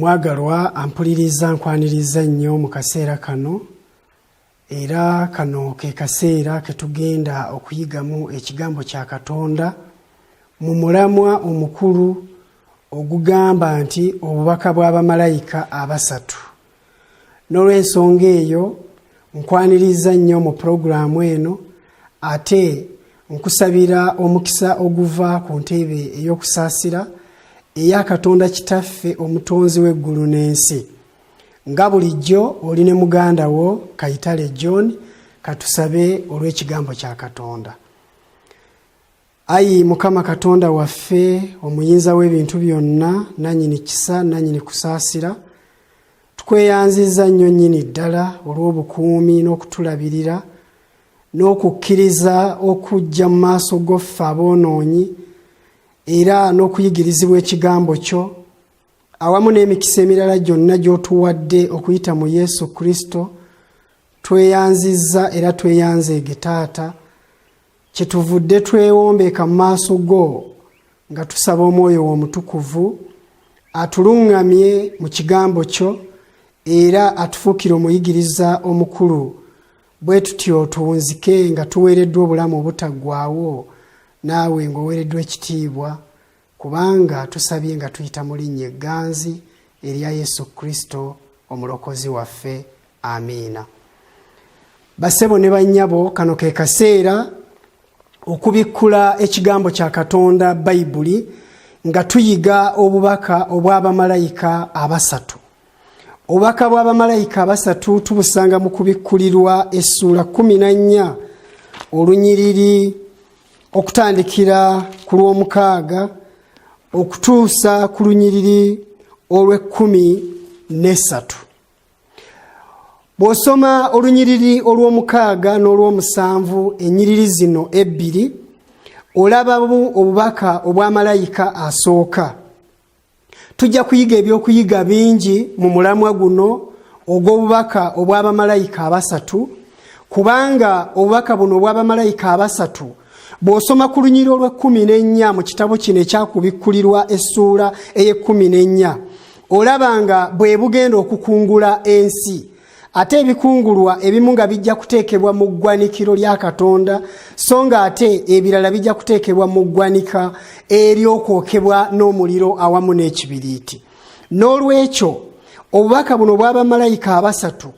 Omwagalwa ampuliriza, nkwaniriza nnyo mu kaseera kano, era kano ke kaseera ke tugenda okuyigamu ekigambo kya Katonda mu mulamwa omukulu ogugamba nti obubaka bwa bamalayika abasatu. N'olw'ensonga eyo nkwaniriza nnyo mu pulogulaamu eno, ate nkusabira omukisa oguva ku ntebe ey'okusaasira eya Katonda Kitaffe omutonzi w'eggulu n'ensi. Nga bulijjo oli ne muganda wo Kayitale John. Katusabe olw'ekigambo kya Katonda. Ayi Mukama Katonda waffe, omuyinza w'ebintu byonna, nannyini kisa, nannyini kusaasira, tukweyanzizza nnyo nnyini ddala olw'obukuumi n'okutulabirira n'okukkiriza okujja mu maaso go ffe aboonoonyi, era n'okuyigirizibwa ekigambo kyo awamu n'emikisa emirala gyonna gy'otuwadde okuyita mu Yesu Kristo. Tweyanzizza era tweyanzeege Taata. Kyetuvudde twewombeeka mu maaso go nga tusaba Omwoyo wo Omutukuvu atuluŋŋamye mu kigambo kyo era atufuukire omuyigiriza omukulu, bwe tutyo tuwunzike nga tuweereddwa obulamu obutaggwaawo, naawe ng'oweereddwa ekitiibwa, kubanga tusabye nga tuyita mu linnya egganzi erya Yesu Kristo omulokozi waffe. Amiina. Basebo ne bannyabo, kano ke kaseera okubikkula ekigambo kya Katonda, Bayibuli, nga tuyiga obubaka obw'abamalayika abasatu. Obubaka bw'abamalayika abasatu tubusanga mu Kubikkulirwa essuula 14, olunyiriri okutandikira ku lw'omukaaga okutuusa ku lunyiriri olw'ekkumi n'esatu. Bw'osoma olunyiriri olw'omukaaga n'olw'omusanvu, ennyiriri zino ebbiri, olabamu obubaka obwa malayika asooka. Tujja kuyiga ebyokuyiga bingi mu mulamwa guno ogw'obubaka obw'abamalayika abasatu, kubanga obubaka buno obw'abamalayika abasatu, bw'osoma ku lunyiriri olw'ekkumi n'ennya mu kitabo kino ekyakubikkulirwa essuula ey'ekkumi n'ennya, olaba nga bwe bugenda okukungula ensi, ate ebikungulwa ebimu nga bijja kuteekebwa mu ggwanikiro lya Katonda, so nga ate ebirala bijja kuteekebwa mu ggwanika ery'okwokebwa n'omuliro awamu n'ekibiriiti. N'olwekyo obubaka buno bw'abamalayika abasatu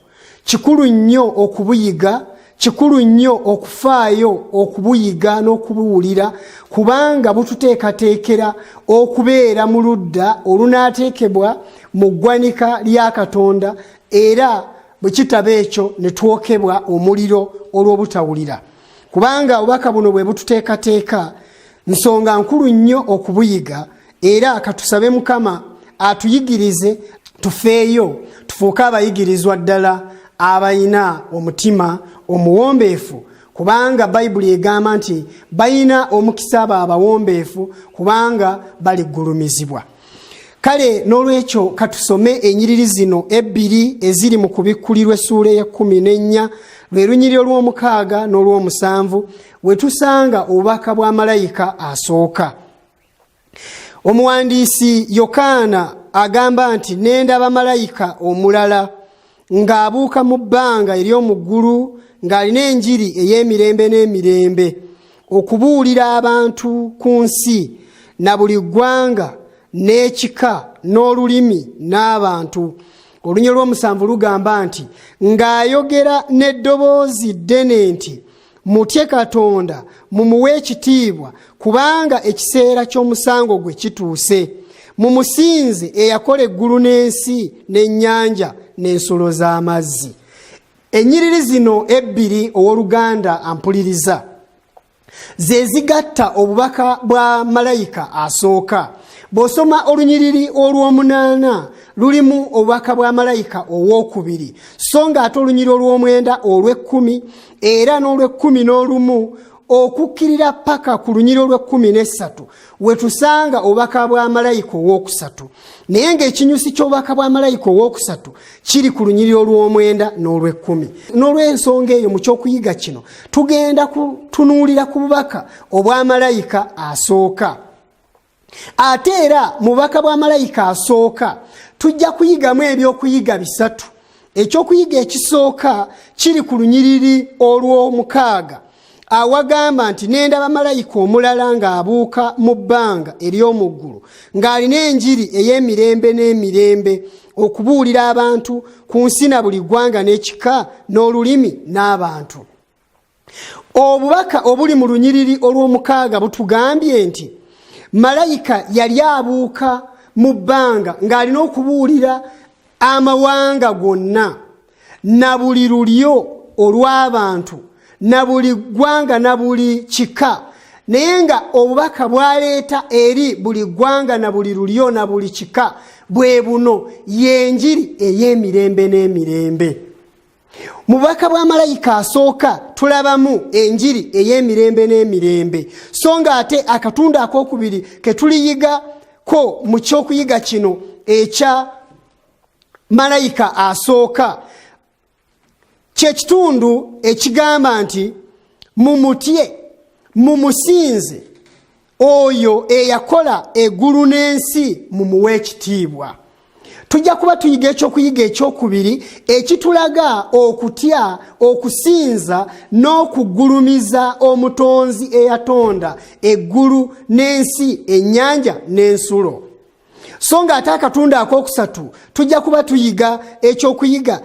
kikulu nnyo okubuyiga, kikulu nnyo okufaayo okubuyiga n'okubuwulira, kubanga bututeekateekera okubeera mu ludda olunaateekebwa mu ggwanika lya Katonda, era bwe kitaba ekyo ne twokebwa omuliro olw'obutawulira. Kubanga obubaka buno bwe bututeekateeka, nsonga nkulu nnyo okubuyiga, era katusabe Mukama atuyigirize, tufeeyo tufuuke abayigirizwa ddala abalina omutima omuwombeefu, kubanga Bayibuli egamba nti balina omukisa abo abawombeefu, kubanga baligulumizibwa. Kale n'olwekyo katusome enyiriri zino ebbiri eziri mu Kubikkulirwa essuula ey'ekkumi n'ennya, lwe lunyiriri olw'omukaaga n'olw'omusanvu, we tusanga obubaka bwa malayika asooka. Omuwandiisi Yokaana agamba nti, "Nendaba malayika omulala ng'abuuka mu bbanga ery'omu ggulu, ng'alina enjiri ey'emirembe n'emirembe okubuulira abantu ku nsi na buli ggwanga n'ekika n'olulimi n'abantu." Olunyiriri olw'omusanvu lugamba nti, "Ng'ayogera n'eddoboozi ddene nti, 'Mutye Katonda, mumuwe ekitiibwa, kubanga ekiseera ky'omusango gwe kituuse. Mumusinze eyakola eggulu n'ensi n'ennyanja n'ensulo z'amazzi.'" Ennyiriri zino ebbiri, owooluganda ampuliriza, ze zigatta obubaka bwa malayika asooka. Bw'osoma olunyiriri olw'omunaana, lulimu obubaka bwa malayika ow'okubiri, so nga ate olunyiriri olw'omwenda, olw'ekkumi era n'olw'ekkumi n'olumu, okukkirira paka ku lunyiriri olw'ekkumi n'essatu, wetusanga obubaka bwa malayika ow'okusatu. Naye ng'ekinyusi ky'obubaka bwa malayika ow'okusatu kiri ku lunyiriri olw'omwenda n'olw'ekkumi. N'olw'ensonga eyo, mu kyokuyiga kino tugenda kutunuulira ku bubaka obwa malayika asooka. Ate era mu bubaka bwa malayika asooka tujja kuyigamu ebyokuyiga bisatu. Ekyokuyiga ekisooka kiri ku lunyiriri olw'omukaaga awagamba nti, nendaba malayika omulala ng'abuuka mu bbanga ery'omu ggulu ng'alina enjiri ey'emirembe n'emirembe okubuulira abantu ku nsi na buli ggwanga n'ekika n'olulimi n'abantu. Obubaka obuli mu lunyiriri olw'omukaaga butugambye nti malayika yali abuuka mu bbanga ng'alina okubuulira amawanga gonna na buli lulyo olw'abantu na buli ggwanga na buli kika, naye nga obubaka bwaleeta eri buli ggwanga na buli lulyo na buli kika bwe buno, y'enjiri ey'emirembe n'emirembe. Mu bubaka bwa malayika asooka tulabamu enjiri ey'emirembe n'emirembe, so nga ate akatundu akokubiri ketuliyigako mu kyokuyiga kino ekya malayika asooka kyekitundu ekigamba nti mumutye, mumusinze oyo eyakola eggulu n'ensi, mumuwe ekitiibwa. Tujja kuba tuyiga ekyokuyiga ekyokubiri ekitulaga okutya, okusinza n'okugulumiza omutonzi eyatonda eggulu n'ensi, ennyanja n'ensulo. So nga ate akatundu akokusatu tujja kuba tuyiga ekyokuyiga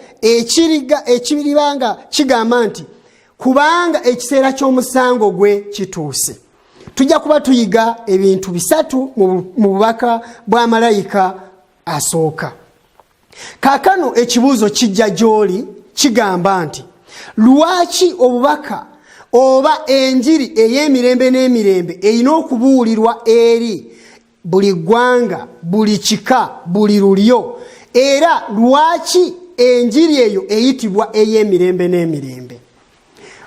ekiriba nga kigamba nti kubanga ekiseera ky'omusango gwe kituuse. Tujja kuba tuyiga ebintu bisatu mu bubaka bwa malayika asooka. Kaakano ekibuuzo kijja gy'oli kigamba nti lwaki obubaka oba enjiri ey'emirembe n'emirembe erina okubuulirwa eri buli ggwanga, buli kika, buli lulyo, era lwaki enjiri eyo eyitibwa ey'emirembe n'emirembe?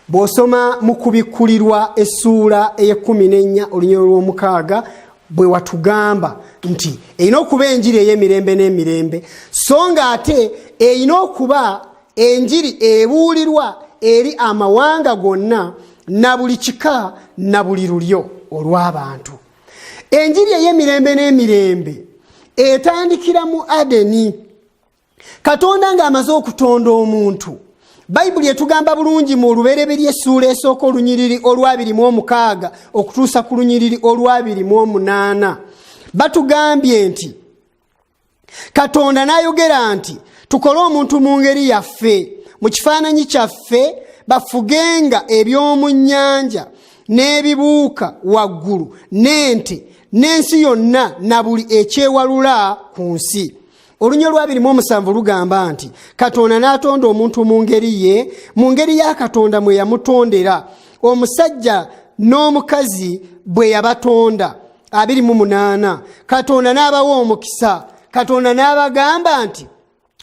Bw'osoma mu Kubikkulirwa essuula ey'ekkumi n'ennya olunyiriri olw'omukaaga, bwe watugamba nti erina okuba enjiri ey'emirembe n'emirembe, so nga ate erina okuba enjiri ebuulirwa eri amawanga gonna na buli kika na buli lulyo olw'abantu. Enjiri ey'emirembe n'emirembe etandikira mu Adeni, Katonda ng'amaze okutonda omuntu. Bayibuli etugamba bulungi mu Lubereberye essuula esooka olunyiriri olwabiri mu omukaaga okutuusa ku lunyiriri olwabiri mu omunaana, batugambye nti Katonda n'ayogera nti, tukole omuntu mu ngeri yaffe, mu kifaananyi kyaffe, bafugenga eby'omu nnyanja n'ebibuuka waggulu n'ente n'ensi yonna na buli ekyewalula ku nsi. Olunya olwabiri mu omusanvu lugamba nti Katonda n'atonda omuntu mu ngeri ye, mu ngeri ya Katonda mwe yamutondera, omusajja n'omukazi bwe yabatonda. 28, Katonda n'abawa omukisa, Katonda n'abagamba nti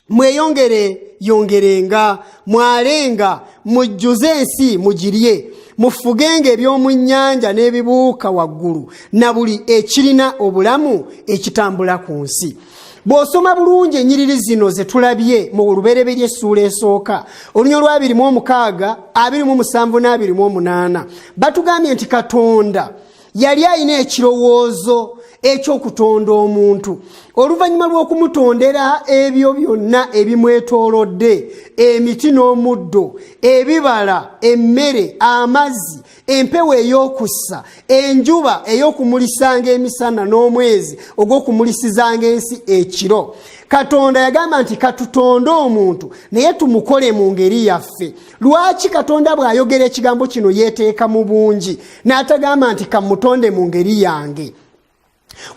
mweyongere yongerenga, mwalenga, mujjuze ensi mugirye, mufugenga eby'omu nnyanja n'ebibuuka waggulu na buli ekirina obulamu ekitambula ku nsi. Bw'osoma bulungi ennyiriri zino ze tulabye mu Lubereberye essuula esooka olunya olwabiri mu omukaaga, 27 n'28, batugambye nti Katonda yali alina ekirowoozo eky'okutonda omuntu. Oluvannyuma lw'okumutondera ebyo byonna ebimwetoolodde, emiti n'omuddo, ebibala, emmere, amazzi, empewo ey'okussa, enjuba ey'okumulisanga emisana n'omwezi ogw'okumulisizanga ensi ekiro, Katonda yagamba nti katutonde omuntu naye tumukole mu ngeri yaffe. Lwaki Katonda bw'ayogera ekigambo kino yeeteeka mu bungi n'atagamba nti kamutonde mu ngeri yange?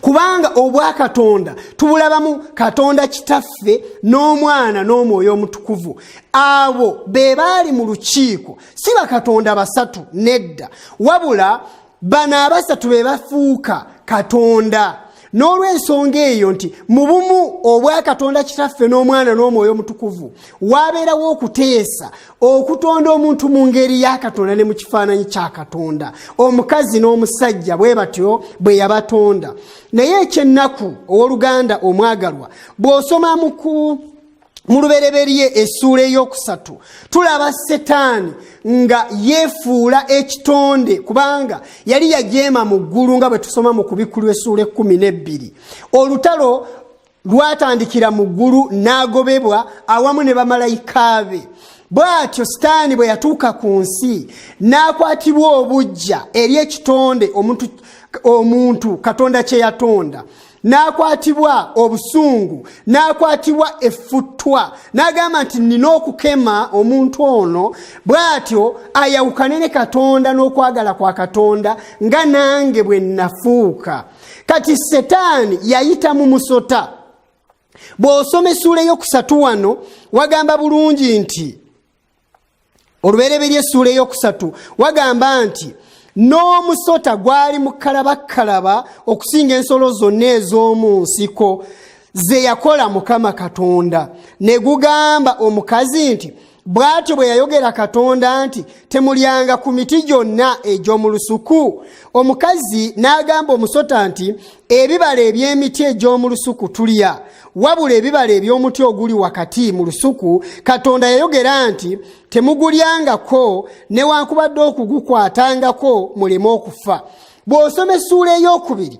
Kubanga obwakatonda tubulabamu Katonda Kitaffe n'Omwana n'Omwoyo Omutukuvu. Abo be baali mu lukiiko, si bakatonda basatu, nedda, wabula bano abasatu be bafuuka Katonda. N'olw'ensonga eyo nti mu bumu obwakatonda Kitaffe n'Omwana n'Omwoyo Omutukuvu wabeerawo okuteesa okutonda omuntu mu ngeri ya Katonda ne mu kifaananyi kya Katonda, omukazi n'omusajja bwe batyo bwe yabatonda. Naye ekyennaku, owooluganda omwagalwa, bw'osoma mu ku Mu Lubereberye essuula 3, tulaba Setaani nga yeefuula ekitonde, kubanga yali yajeema mu ggulu, nga bwe tusoma mu Kubikkulwa essuula 12. Olutalo lwatandikira mu ggulu, n'agobebwa awamu ne bamalayika be. Bw'atyo Sitaani bwe yatuuka ku nsi n'akwatibwa obujja eri ekitonde omuntu Katonda kye yatonda, n'akwatibwa obusungu, n'akwatibwa effutwa, n'agamba nti, "Nina okukema omuntu ono, bw'atyo ayawukane ne Katonda n'okwagala kwa Katonda, nga nange bwe nafuuka." Kati Setaani yayita mu musota. Bw'osoma essuula 3 wano, wagamba bulungi nti, Olubereberye essuula 3, wagamba nti, "N'omusota gwali mukalabakkalaba okusinga ensolo zonna ez'omu nsiko ze yakola Mukama Katonda. Ne gugamba omukazi nti, 'Bw'atyo bwe yayogera Katonda nti, Temulyanga ku miti gyonna egy'omu lusuku?' Omukazi n'agamba omusota nti, Ebibala eby'emiti egy'omu lusuku tulya, wabula ebibala eby'omuti oguli wakati mu lusuku, Katonda yayogera nti, Temugulyangako newankubadde okugukwatangako, muleme okufa." Bw'osoma essuula 2,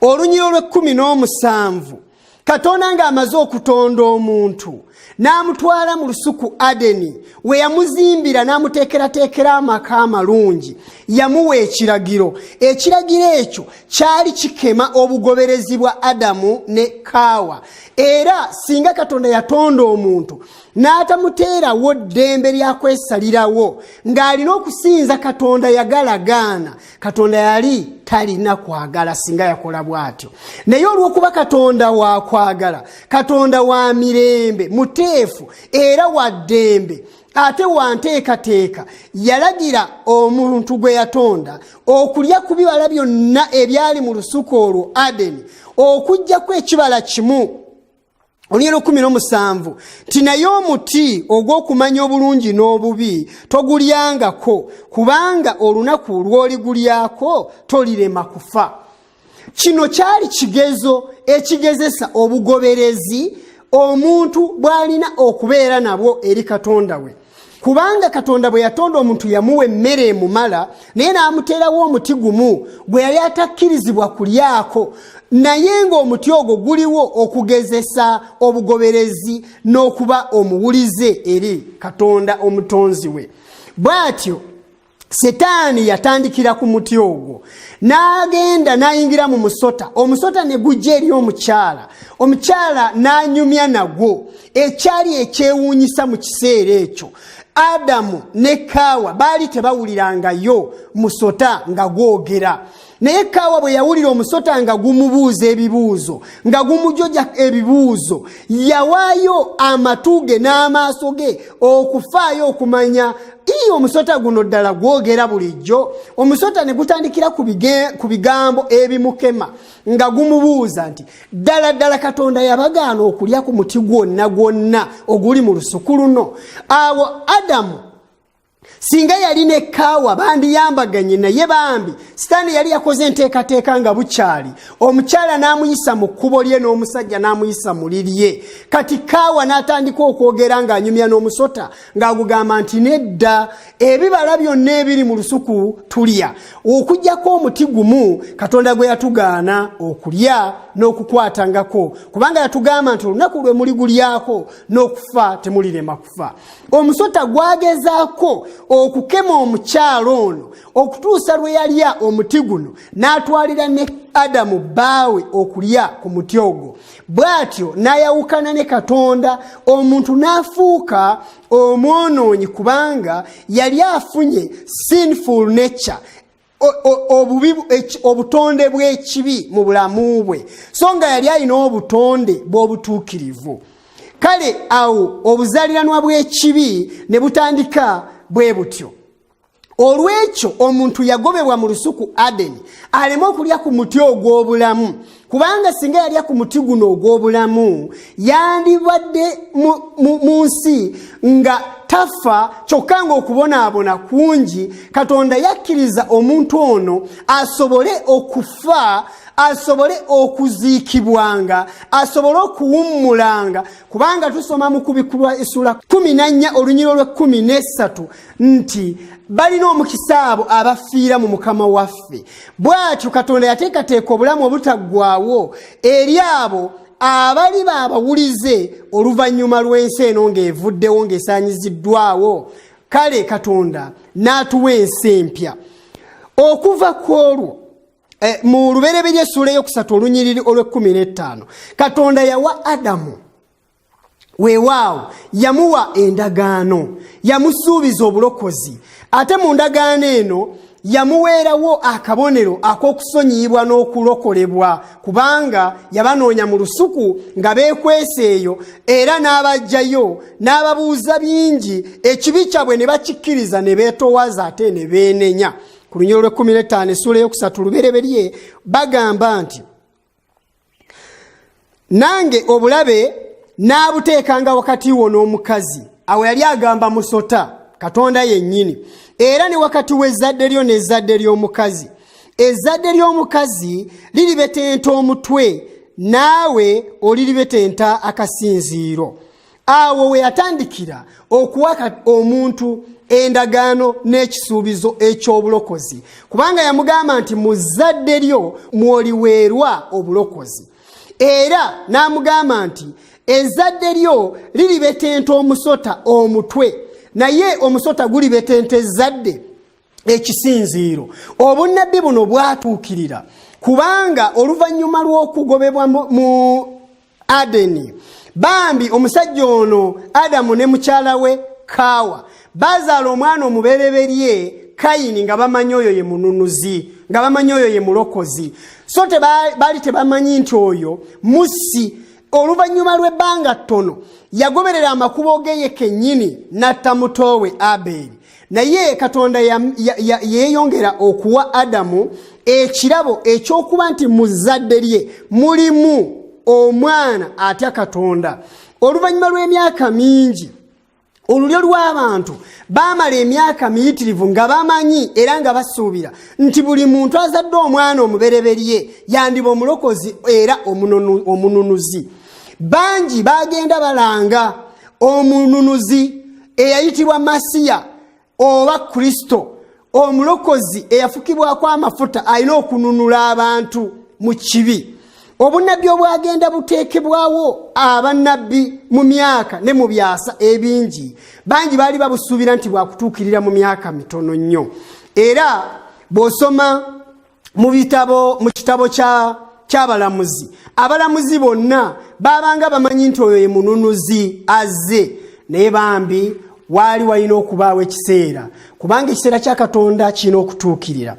olunyiriri olw'17, Katonda ng'amaze okutonda omuntu n'amutwala mu lusuku Adeni, we yamuzimbira n'amuteekerateekera amaka amalungi, yamuwa ekiragiro. Ekiragiro ekyo kyali kikema obugoberezi bwa Adamu ne Kaawa. Era singa Katonda yatonda omuntu n'atamuteerawo ddembe lya kwesalirawo ng'alina okusinza Katonda, yagalagaana. Katonda yali talina kwagala singa yakola bw'atyo. Naye olw'okuba Katonda wa kwagala, Katonda wa mirembe, muteefu era wa ddembe, ate wa nteekateeka, yalagira omuntu gwe yatonda okulya ku bibala byonna ebyali mu lusuku olwo Adeni, okugjako ekibala kimu. Olunyiriri 17 nti, "Naye omuti ogw'okumanya obulungi n'obubi togulyangako, kubanga olunaku lw'oligulyako tolirema kufa." Kino kyali kigezo ekigezesa obugoberezi omuntu bw'alina okubeera nabwo eri Katonda we, kubanga Katonda bwe yatonda omuntu yamuwa emmere emumala, naye n'amuteerawo omuti gumu gwe yali atakkirizibwa kulyako, naye ng'omuti ogwo guliwo okugezesa obugoberezi n'okuba omuwulize eri Katonda omutonzi we. Bw'atyo Setaani yatandikira ku muti ogwo n'agenda n'ayingira mu musota. Omusota ne gujja eri omukyala, omukyala n'anyumya nagwo. Ekyali ekyewuunyisa, mu kiseera ekyo Adamu ne Kaawa baali tebawulirangayo musota nga gwogera. Naye Kaawa bwe yawulira omusota nga gumubuuza ebibuuzo, nga gumujoja ebibuuzo, yawaayo amatu ge n'amaaso ge okufaayo okumanya ii omusota guno ddala gwogera bulijjo. Omusota ne gutandikira ku bigambo ebimukema nga gumubuuza nti, "Ddala ddala Katonda yabagaana okulya ku muti gwonna gwonna oguli mu lusuku luno?" Awo Adamu singa yali ne Kaawa bandiyambaganye, naye bambi Sitaani yali yakoze enteekateeka nga bukyali, omukyala n'amuyisa mu kkubo lye n'omusajja n'amuyisa mu lirye. Kati Kaawa n'atandika okwogera ng'anyumya n'omusota, ng'agugamba nti, "Nedda, ebibala byonna ebiri mu lusuku tulya, okugjako omuti gumu Katonda gwe yatugaana okulya n'okukwatangako, kubanga yatugamba nti olunaku lwe muligulyako n'okufa temulirema kufa." Omusota gwagezaako okukema omukyalo ono okutuusa lwe yalya omuti guno, n'atwalira ne Adamu bbaawe okulya ku muti ogwo. Bw'atyo n'ayawukana ne Katonda, omuntu n'afuuka omwonoonyi, kubanga yali afunye sinful nature, obubi, obutonde bw'ekibi mu bulamu bwe, so nga yali alina obutonde bw'obutuukirivu. Kale awo obuzaaliranwa bw'ekibi ne butandika bwe butyo. Olw'ekyo omuntu yagobebwa mu lusuku Adeni aleme okulya ku muti ogw'obulamu, kubanga singa yalya ku muti guno ogw'obulamu yandibadde mu nsi nga. tafa kyokka ng'okubonaabona kungi. Katonda yakkiriza omuntu ono asobole okufa, asobole okuziikibwanga, asobole okuwummulanga, kubanga tusoma mu Kubikulwa essuula 14 olunyiriri olw'ekkumi n'essatu nti balina omukisa abo abafiira mu Mukama waffe. Bw'atyo Katonda yateekateeka obulamu obutaggwaawo eri abo abali baabawulize oluvannyuma lw'ensi eno ng'evuddewo, ng'esaanyiziddwawo. Kale Katonda n'atuwa ensi empya. Okuva ku olwo, mu Lubereberye essuula eyokusatu olunyiriri olw'ekkumi n'ettaano, Katonda yawa Adamu, weewaawo yamuwa endagaano, yamusuubiza obulokozi. Ate mu ndagaano eno yamuweerawo akabonero ak'okusonyiyibwa n'okulokolebwa, kubanga yabanoonya mu lusuku nga beekwese eyo, era n'abajjayo n'ababuuza bingi, ekibi kyabwe ne bakikkiriza ne beetowaza ate ne beenenya. Ku lunyiriri olw'ekkumi n'ettaano essuula eyokusatu Lubereberye bagamba nti, nange obulabe n'abuteekanga wakati wo n'omukazi. Awo yali agamba musota, Katonda yennyini. Era ne wakati w'ezzadde lyo n'ezzadde ly'omukazi. Ezzadde ly'omukazi liribetenta omutwe, naawe oliribetenta akasinziiro. Awo we yatandikira okuwa omuntu endagaano n'ekisuubizo eky'obulokozi, kubanga yamugamba nti mu zzadde lyo mw'oliweerwa obulokozi. Era n'amugamba nti ezzadde lyo liribetenta omusota omutwe, naye omusota gulibetenta ezzadde ekisinziiro. Obunnabbi buno bwatuukirira, kubanga oluvannyuma lw'okugobebwa mu Adeni, bambi omusajja ono Adamu ne mukyala we Kaawa bazaala omwana omubereberye Kayini, nga bamanyi oyo ye mununuzi, nga bamanyi oyo ye mulokozi, so baali tebamanyi nti oyo mussi. Oluvannyuma lw'ebbanga ttono yagoberera amakubo ge ye kennyini n'atta mutoowe Abeeri. Naye Katonda yeeyongera okuwa Adamu ekirabo ekyokuba nti mu zzadde lye mulimu omwana atya Katonda. Oluvannyuma lw'emyaka mingi, olulyo lw'abantu baamala emyaka miyitirivu nga bamanyi era nga basuubira nti buli muntu azadde omwana omubereberye yandiba omulokozi era omununuzi. Bangi bagenda balanga omununuzi eyayitibwa Masiya oba Kristo, omulokozi eyafukibwako amafuta alina okununula abantu mu kibi. Obunnabbi obwagenda buteekebwawo abannabbi mu myaka ne mu byasa ebingi, bangi baali babusuubira nti bwakutuukirira mu myaka mitono nnyo. Era bw'osoma mu bitabo, mu kitabo ky'Abalamuzi, abalamuzi bonna baabanga bamanyi nti oyo ye mununuzi azze, naye bambi waali walina okubaawo ekiseera, kubanga ekiseera kya Katonda kirina okutuukirira,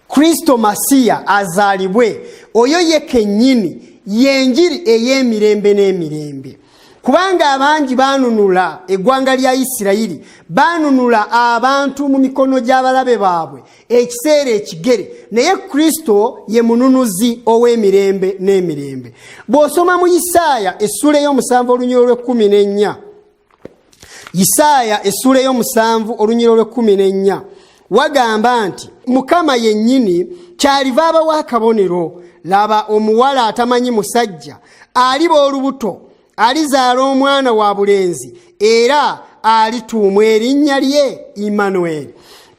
Kristo Masiya azaalibwe. Oyo ye kennyini y'enjiri ey'emirembe n'emirembe, kubanga abangi baanunula eggwanga lya Isirayiri, baanunula abantu mu mikono gy'abalabe baabwe ekiseera ekigere, naye Kristo ye mununuzi ow'emirembe n'emirembe. Bw'osoma mu Isaaya essuula ey'omusanvu olunyiriri olw'ekkumi n'ennya, Isaaya essuula ey'omusanvu olunyiriri olw'ekkumi n'ennya, wagamba nti Mukama yennyini kyaliva abawa akabonero: laba, omuwala atamanyi musajja aliba olubuto, alizaala omwana wa bulenzi, era alituumwa erinnya lye Imanueri.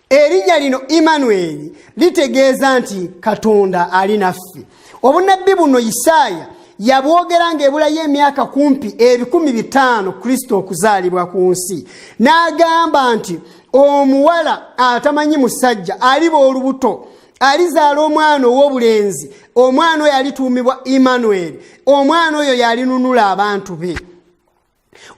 Erinnya lino Imanueri litegeeza nti Katonda ali naffe. Obunnabbi buno Isaaya yabwogera ng'ebulayo emyaka kumpi 500 Kristo okuzaalibwa ku nsi, n'agamba nti omuwala atamanyi musajja aliba olubuto, alizaala omwana ow'obulenzi, omwana oyo alituumibwa Imanueri, omwana oyo yalinunula abantu be.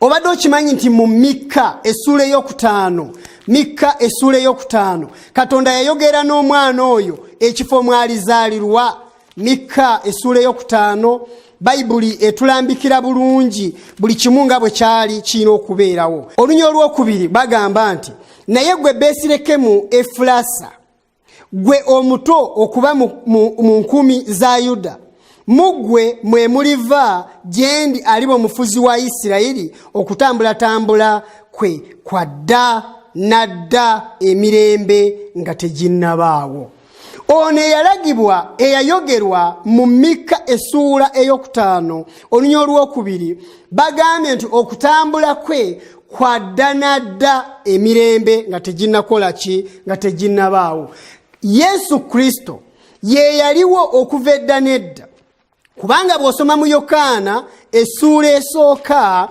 Obadde okimanyi nti mu Mikka essuula ey'okutaano, Mikka essuula ey'okutaano, Katonda yayogera n'omwana oyo ekifo mwalizaalirwa? Mikka essuula ey'okutaano, Bayibuli etulambikira bulungi buli kimu nga bwe kyali kirina okubeerawo. Olunya olwokubiri bagamba nti, naye gwe Besirekemu Efulasa, gwe omuto okuba mu nkumi za Yuda, mu ggwe mwe muliva gye ndi aliba omufuzi wa Isirayiri, okutambulatambula kwe kwa dda na dda emirembe nga teginnabaawo. Ono eyalagibwa eyayogerwa mu Mikka essuula eyokutaano olunya olwokubiri bagambye nti okutambula kwe kwa dda na dda emirembe nga teginnakola ki, nga teginnabaawo. Yesu Kristo ye yaliwo okuva edda n'edda, kubanga bw'osoma mu Yokaana essuula esooka,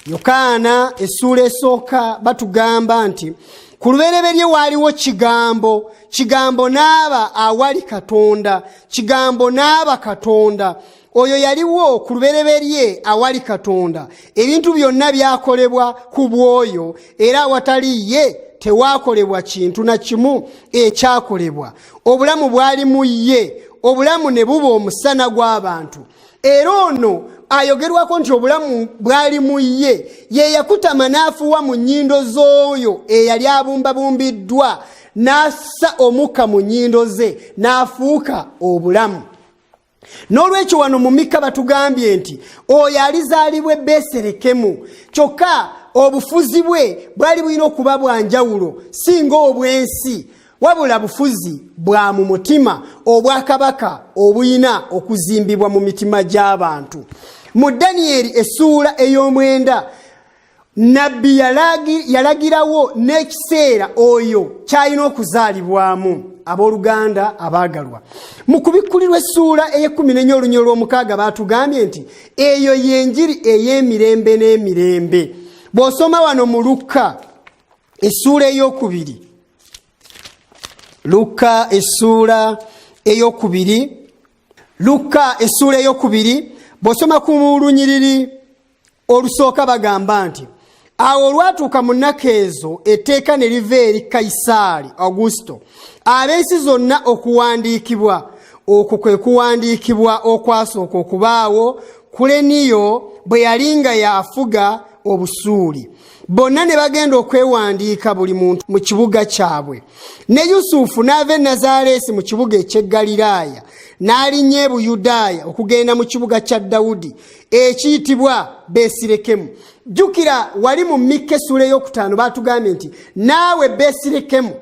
Yokaana essuula esooka batugamba nti ku lubereberye waaliwo Kigambo, Kigambo n'aba awali Katonda, Kigambo n'aba Katonda. Oyo yaliwo ku lubereberye awali Katonda. Ebintu byonna byakolebwa ku bw'oyo, era awatali ye tewaakolebwa kintu na kimu ekyakolebwa. Obulamu bwali mu ye, obulamu ne buba omusana gw'abantu. Era ono ayogerwako nti obulamu bwali mu ye, ye yakutama n'afuuwa mu nnyindo z'oyo eyali abumbabumbiddwa, n'assa omukka mu nnyindo ze, n'afuuka obulamu. N'olwekyo wano mu Mikka batugambye nti oyo alizaalibwa e Beserekemu, kyokka obufuzi bwe bwali bulina okuba bwa njawulo, si ng'obw'ensi, wabula bufuzi bwa mu mutima, obwakabaka obulina okuzimbibwa mu mitima gy'abantu. Mu Daniyeri essuula ey'omwenda, nabbi yalagirawo n'ekiseera oyo ky'alina okuzaalibwamu. Abooluganda abaagalwa, mu kubikkulirwa essuula ey'ekkumi n'ennya olunya olw'omukaaga baatugambye nti eyo y'enjiri ey'emirembe n'emirembe. Bw'osoma wano mu Lukka essuula ey'okubiri, Lukka essuula ey'okubiri, Lukka essuula ey'okubiri, bw'osoma ku lunyiriri olusooka bagamba nti awo olwatuuka mu nnaku ezo etteeka ne liva eri Kayisaali Augusto ab'ensi zonna okuwandiikibwa. Okwo kwe kuwandiikibwa okwasooka okubaawo Kuleniyo bwe yali nga yafuga Obusuuli. Bonna ne bagenda okwewandiika buli muntu mu kibuga kyabwe. Ne Yusufu n'ava e Nazaaleesi mu kibuga eky'e Ggaliraaya n'alinnya e Buyudaaya okugenda mu kibuga kya Dawudi ekiyitibwa Besirekemu. Jjukira wali mu Mikka essuula ey'okutaano baatugambye nti naawe Besirekemu,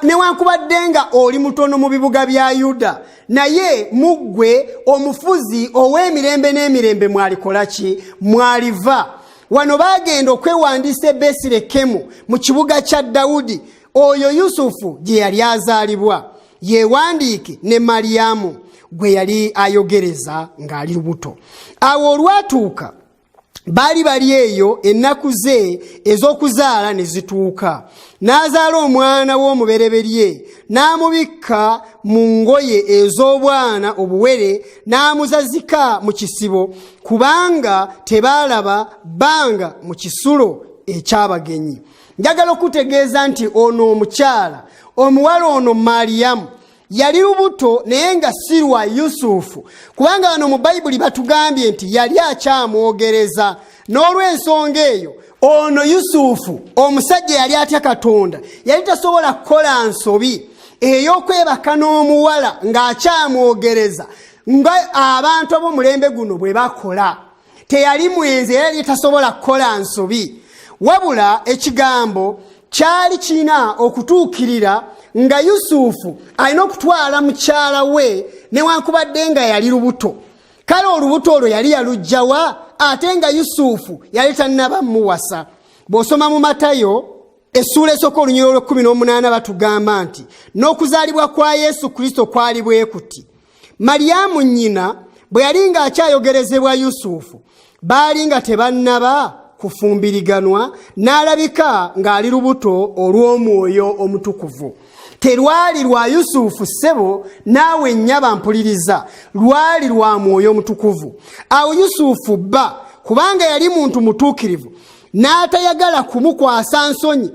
newankubadde nga oli mutono mu bibuga bya Yuda, naye mu ggwe omufuzi ow'emirembe n'emirembe mwalikola ki? Mwaliva. Wano baagenda okwewandiisa e Besirekemu mu kibuga kya Dawudi, oyo Yusufu gye yali azaalibwa, yeewandiike ne Mariyamu gwe yali ayogereza ng'ali lubuto. Awo olwatuuka baali bali eyo, ennaku ze ez'okuzaala ne zituuka, n'azaala omwana w'omubereberye, n'amubikka mu ngoye ez'obwana obuwere, n'amuzazika mu kisibo, kubanga tebaalaba bbanga mu kisulo eky'abagenyi. Njagala okutegeeza nti ono omukyala, omuwala ono Mariyamu, yali lubuto naye nga si lwa Yusufu, kubanga wano mu Bayibuli batugambye nti yali akyamwogereza. N'olw'ensonga eyo ono Yusufu omusajja yali atya Katonda, yali tasobola kukola nsobi ey'okwebaka n'omuwala ng'akyamwogereza nga abantu ab'omulembe guno bwe bakola. Teyali mwenzi era yali tasobola kukola nsobi, wabula ekigambo kyali kirina okutuukirira nga Yusufu alina okutwala mukyala we newankubadde nga yali lubuto. Kale olubuto olwo yali yaluggyawa ate nga Yusufu yali tannaba muwasa? Bw'osoma mu Matayo essuula esooka olunyiriri olw'ekkumi n'omunaana batugamba nti n'okuzaalibwa kwa Yesu Kristo kwali bwe kuti. Mariyamu nnyina bwe yali ng'akyayogerezebwa Yusufu, baali nga tebannaba kufumbiriganwa, n'alabika ng'ali lubuto olw'Omwoyo Omutukuvu. Terwali lwa Yusufu ssebo, naawe nnyaba mpuliriza, lwali lwa Mwoyo Omutukuvu. Awo Yusufu bba, kubanga yali muntu mutuukirivu, n'atayagala kumukwasa nsonyi,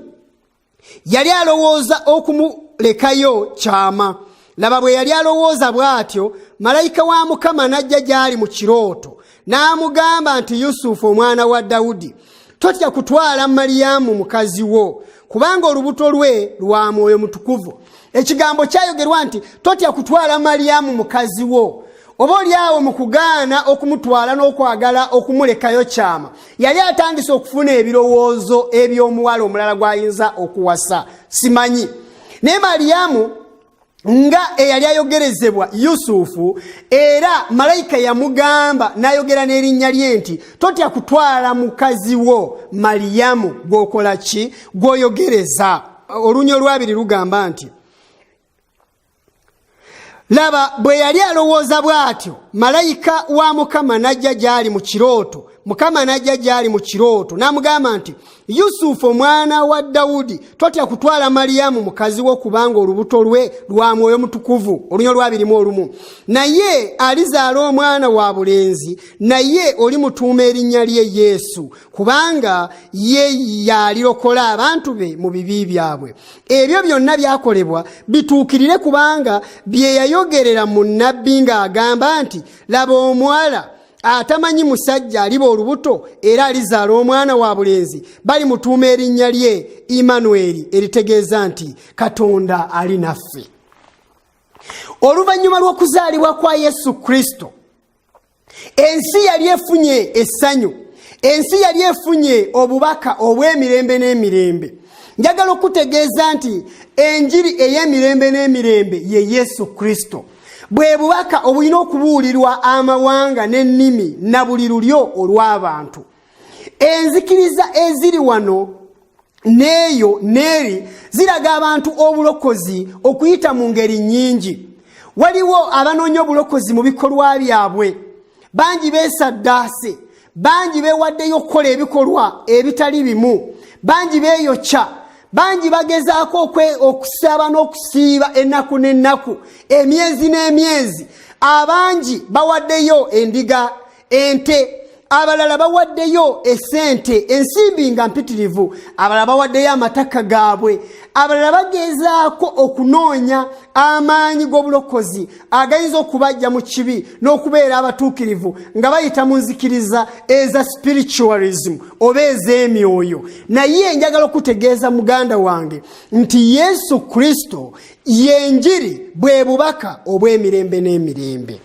yali alowooza okumulekayo kyama. Laba, bwe yali alowooza bw'atyo, malayika wa Mukama n'ajja gy'ali mu kirooto, n'amugamba nti Yusufu omwana wa Dawudi, totya kutwala Mariyamu mukazi wo, kubanga olubuto lwe lwa Mwoyo Mutukuvu. Ekigambo kyayogerwa nti totya kutwala Mariyamu mukazi wo. Oba oli awo mu kugaana okumutwala n'okwagala okumulekayo kyama, yali atandise okufuna ebirowoozo eby'omuwala omulala gw'ayinza okuwasa, simanyi. Naye Mariyamu nga eyali ayogerezebwa Yusufu, era malayika yamugamba n'ayogera n'erinnya lye nti, totya kutwala mukazi wo Mariyamu gw'okola ki, gw'oyogereza. Olunya olwabiri lugamba nti, laba, bwe yali alowooza bw'atyo, malayika wa Mukama n'ajja gy'ali mu kirooto. Mukama n'ajja gy'ali mu kirooto n'amugamba nti, Yusufu omwana wa Dawudi, totya kutwala Mariyamu mukazi wo, kubanga olubuto lwe lwa Mwoyo Mutukuvu. Olunya olwabirimu olumu, naye alizaala omwana wa bulenzi, naye olimutuuma erinnya lye Yesu, kubanga ye yalirokola abantu be mu bibi byabwe. Ebyo byonna byakolebwa bituukirire kubanga bye yayogerera mu nnabbi ng'agamba nti, laba, omuwala atamanyi musajja aliba olubuto era alizaala omwana wa bulenzi, balimutuuma erinnya lye Imanueri, eritegeeza nti Katonda ali naffe. Oluvannyuma lw'okuzaalibwa kwa Yesu Kristo, ensi yali efunye essanyu, ensi yali efunye obubaka obw'emirembe n'emirembe. Njagala okutegeeza nti enjiri ey'emirembe n'emirembe ye Yesu Kristo, bwe bubaka obulina okubuulirwa amawanga n'ennimi na buli lulyo olw'abantu. Enzikiriza eziri wano n'eyo n'eri ziraga abantu obulokozi okuyita mu ngeri nnyingi. Waliwo abanoonya obulokozi mu bikolwa byabwe, bangi beesaddaase, bangi beewaddeyo okukola ebikolwa ebitali bimu, bangi beeyokya, bangi bagezaako okusaba n'okusiiba ennaku n'ennaku, emyezi n'emyezi. Abangi bawaddeyo endiga, ente, abalala bawaddeyo esente, ensimbi nga mpitirivu, abalala bawaddeyo amataka gaabwe, abalala bagezaako okunoonya amaanyi g'obulokozi agayinza okubajja mu kibi n'okubeera abatuukirivu nga bayita mu nzikiriza eza spiritualism oba ez'emyoyo. Naye njagala okutegeeza muganda wange nti Yesu Kristo yenjiri, bwe bubaka obw'emirembe n'emirembe.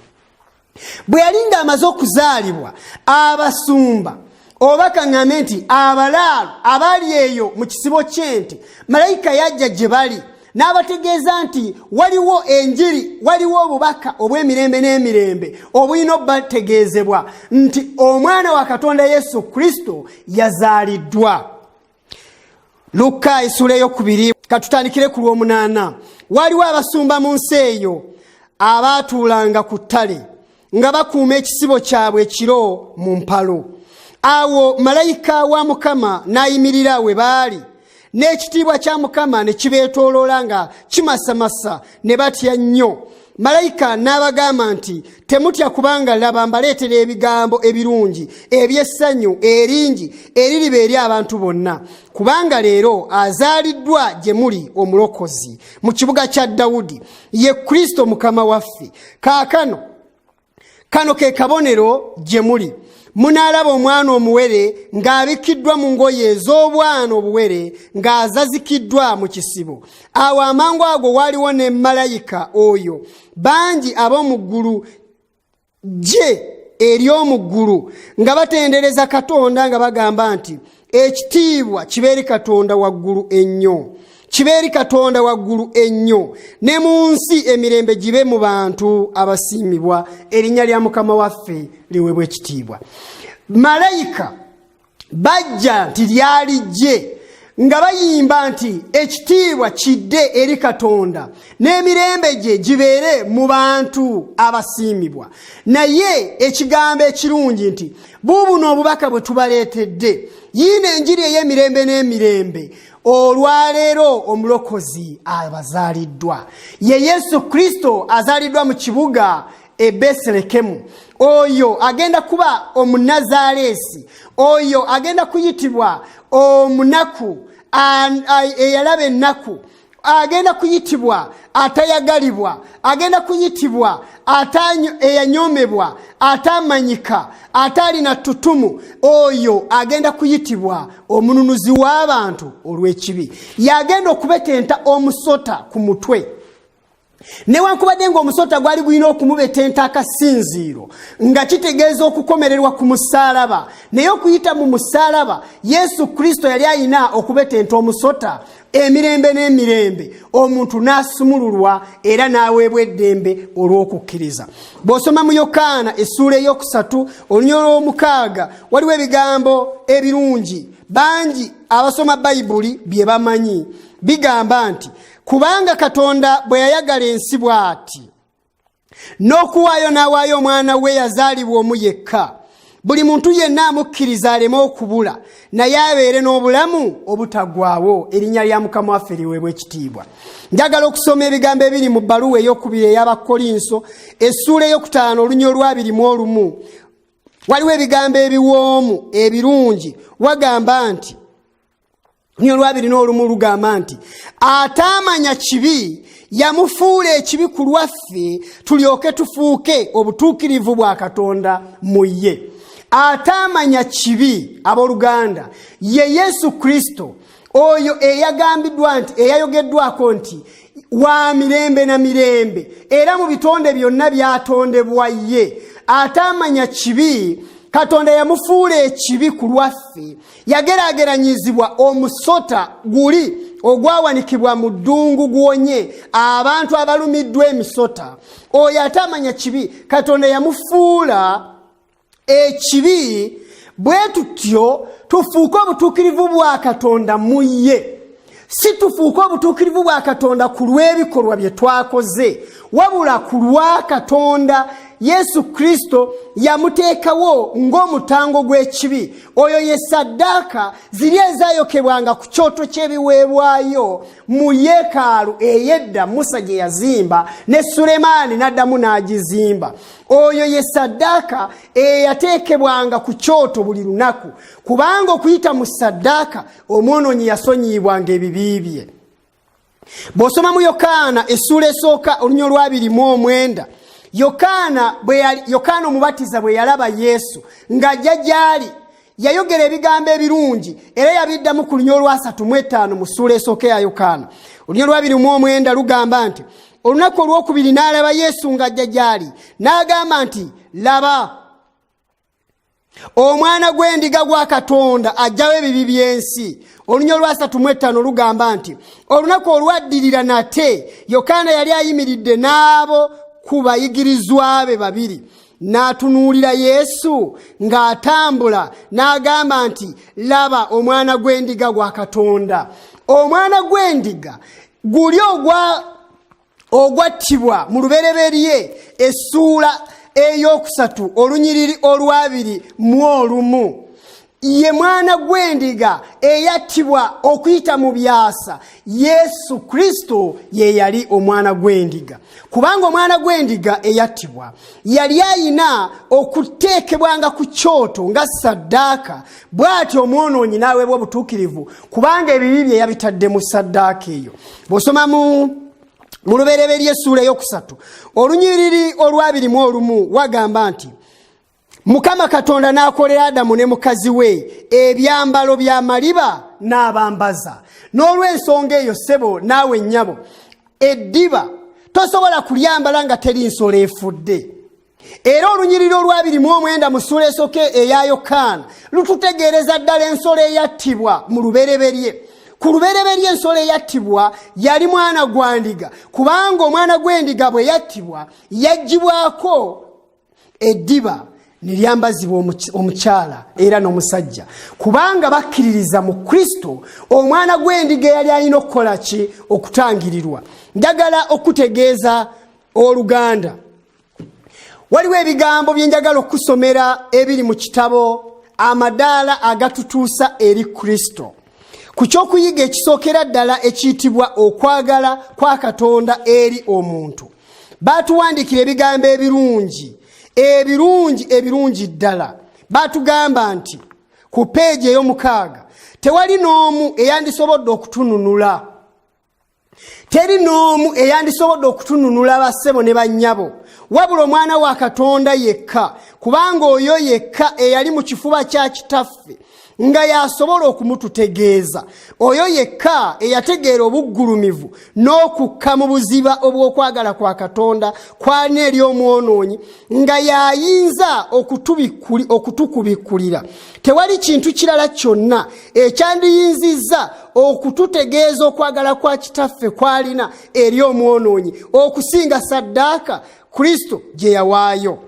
Bwe yali ng'amaze okuzaalibwa, abasumba, oba kaŋŋambe nti abalaalo abaali eyo mu kisibo ky'ente, malayika yajja gye bali n'abategeeza nti waliwo enjiri, waliwo obubaka obw'emirembe n'emirembe obulina obbategeezebwa, nti omwana wa Katonda Yesu Kristo yazaaliddwa. Lukka essuula eyokubiri, katutandikire ku lw'omunaana. Waliwo abasumba mu nsi eyo abaatuulanga ku ttale nga bakuuma ekisibo kyabwe ekiro mu mpalo. Awo malayika wa Mukama n'ayimirira we baali, n'ekitiibwa kya Mukama ne kibeetooloola nga kimasamasa, ne batya nnyo. Malayika n'abagamba nti, temutya, kubanga laba, mbaleetera ebigambo ebirungi eby'essanyu eringi eririba eri abantu bonna, kubanga leero azaaliddwa gye muli omulokozi mu kibuga kya Dawudi, ye Kristo Mukama waffe. Kaakano kano ke kabonero gye muli: munaalaba omwana omuwere ng'abikiddwa mu ngoye ez'obwana obuwere, ng'azazikiddwa mu kisibo. Awo amangu ago waaliwo ne malayika oyo bangi ab'omu ggulu, gye ery'omu ggulu, nga batendereza Katonda nga bagamba nti, ekitiibwa kibe eri Katonda waggulu ennyo, kibe eri Katonda waggulu ennyo, ne mu nsi emirembe gibe mu bantu abasiimibwa. Erinnya lya Mukama waffe liweebwa ekitiibwa. Malayika bajja nti lyali jje nga bayimba nti ekitiibwa kidde eri Katonda n'emirembe gye gibeere mu bantu abasiimibwa. Naye ekigambo ekirungi nti buubuno obubaka bwe tubaleetedde, yiino enjiri ey'emirembe n'emirembe. Olwaleero omulokozi abazaaliddwa, ye Yesu Kristo, azaaliddwa mu kibuga e Besirekemu. Oyo agenda kuba Omunazaaleesi, oyo agenda kuyitibwa omunaku eyalaba ennaku, agenda kuyitibwa atayagalibwa, agenda kuyitibwa eyanyomebwa, atamanyika, ataalina ttutumu. Oyo agenda kuyitibwa omununuzi w'abantu olw'ekibi, yagenda okubetenta omusota ku mutwe. Newankubadde ng'omusota gwali gulina okumubetenta akasinziiro, nga kitegeeza okukomererwa ku musaalaba, naye okuyita mu musaalaba Yesu Kristo yali alina okubetenta omusota emirembe n'emirembe, omuntu n'asumululwa era n'aweebwa eddembe olw'okukkiriza. Bw'osoma mu Yokaana essuula ey'okusatu olunyiriri olw'omukaaga, waliwo ebigambo ebirungi bangi abasoma Bayibuli bye bamanyi. Bigamba nti, kubanga Katonda bwe yayagala ensi bw'ati, n'okuwaayo n'awaayo omwana we yazaalibwa omu yekka, buli muntu yenna amukkiriza aleme okubula, naye abeere n'obulamu obutaggwaawo. Erinnya lya Mukama waffe liweebwa ekitiibwa. Njagala okusoma ebigambo ebiri mu bbaluwa ey'okubiri ey'Abakkolinso, essuula ey'okutaano olunyiriri olwabiri mu olumu. Waliwo ebigambo ebiwoomu ebirungi. Wagamba nti, olunyiriri olwabiri n'olumu lugamba nti, ataamanya kibi yamufuula ekibi ku lwaffe, tulyoke tufuuke obutuukirivu bwa Katonda mu ye. Ataamanya kibi, abooluganda, ye Yesu Kristo, oyo eyagambiddwa nti, eyayogeddwako nti wa mirembe na mirembe, era mu bitonde byonna byatondebwa ye. Ataamanya kibi, Katonda yamufuula ekibi ku lwaffe. Yageraageranyizibwa omusota guli ogwawanikibwa mu ddungu guwonye abantu abalumiddwa emisota. Oyo ataamanya kibi, Katonda yamufuula ekibi, bwe tutyo tufuuke obutuukirivu bwa Katonda mu ye. Si tufuuke obutuukirivu bwa Katonda ku lw'ebikolwa bye twakoze, wabula ku lwa Katonda. Yesu Kristo yamuteekawo ng'omutango gw'ekibi. Oyo ye saddaaka ziri ezayokebwanga ku kyoto ky'ebiweebwayo mu yeekaalu ey'edda Musa gye yazimba, ne Sulemaani n'addamu n'agizimba. Oyo ye saddaaka eyateekebwanga ku kyoto buli lunaku, kubanga okuyita mu saddaaka omwonoonyi yasonyiyibwanga ebibi bye. Bw'osoma mu Yokaana essuula esooka olunyiriri olwabiri mu omwenda, Yokaana Omubatiza bwe yalaba Yesu ng'ajja gy'ali, yayogera ebigambo ebirungi, era yabiddamu ku lunyiriri olwasatu mu etaano mu ssuula esooka eya Yokaana. Olunyiriri olwabiri mu omwenda lugamba nti, olunaku olwokubiri n'alaba Yesu ng'ajja gy'ali, n'agamba nti, laba omwana gw'endiga gwa Katonda ajjawo ebibi by'ensi. Olunyiriri olwasatu mu etaano lugamba nti, olunaku olwaddirira nate Yokaana yali ayimiridde n'abo ku bayigirizwa be babiri, n'atunuulira Yesu ng'atambula, n'agamba nti, laba omwana gw'endiga gwa Katonda. Omwana gw'endiga guli ogwattibwa mu Lubereberye essuula ey'okusatu olunyiriri olwabiri mu olumu, ye mwana gw'endiga eyattibwa okuyita mu byasa. Yesu Kristo ye yali omwana gw'endiga, kubanga omwana gw'endiga eyattibwa yali ayina okuteekebwanga ku kyoto nga saddaaka, bw'atyo omwonoonyi n'aweebwa obutuukirivu, kubanga ebibi bye yabitadde mu saddaaka eyo. Bw'osoma mu Lubereberye essuula ey'okusatu olunyiriri olwabiri mu olumu, wagamba nti, Mukama Katonda n'akolera Adamu ne mukazi we ebyambalo by'amaliba n'abambaza. N'olw'ensonga eyo, ssebo naawe nnyabo, eddiba tosobola kulyambala nga teri nsolo efudde. Era olunyiriri olwabiri mu omwenda mu ssuula esooka eya Yokaana lututegeereza ddala ensolo eyattibwa mu lubereberye. Ku lubereberye ensolo eyattibwa yali mwana gwa ndiga, kubanga omwana gw'endiga bwe yattibwa yaggyibwako eddiba ne lyambazibwa omukyala era n'omusajja, kubanga bakkiririza mu Kristo, omwana gw'endiga eyali alina okukola ki? Okutangirirwa. Njagala okutegeeza oluganda, waliwo ebigambo bye njagala okusomera ebiri mu kitabo Amadaala Agatutuusa eri Kristo, ku kyokuyiga ekisookera ddala ekiyitibwa Okwagala kwa Katonda eri Omuntu. Baatuwandiikira ebigambo ebirungi, ebirungi, ebirungi ddala. Baatugamba nti ku peegi ey'omukaaga, tewali n'omu eyandisobodde okutununula. Teri n'omu eyandisobodde okutununula, bassebo ne bannyabo, wabula omwana wa Katonda yekka, kubanga oyo yekka eyali mu kifuba kya Kitaffe. nga y'asobola okumututegeeza. Oyo yekka eyategeera obuggulumivu n'okukka mu buziba obw'okwagala kwa Katonda kw'alina eri omwonoonyi, nga y'ayinza okutukubikkulira. Tewali kintu kirala kyonna ekyandiyinzizza okututegeeza okwagala kwa Kitaffe kw'alina eri omwonoonyi okusinga saddaaka Kristo gye yawaayo.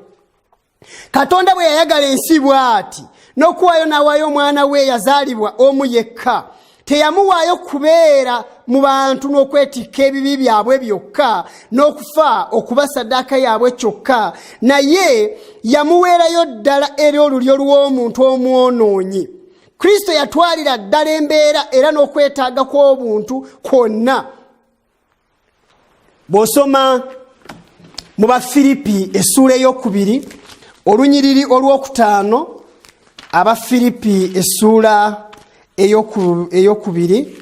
Katonda bwe yayagala ensi bw'ati n'okuwaayo n'awaayo omwana we eyazaalibwa omu yekka, teyamuwaayo kubeera mu bantu n'okwetikka ebibi byabwe byokka n'okufa okuba saddaaka yaabwe kyokka, naye yamuweerayo ddala eri olulyo lw'omuntu omwonoonyi. Kristo yatwalira ddala embeera era n'okwetaaga kw'obuntu kwonna. Bw'osoma mu Bafiripi essuula ey'okubiri olunyiriri olwokutaano, Abafiripi essuula ey'okubiri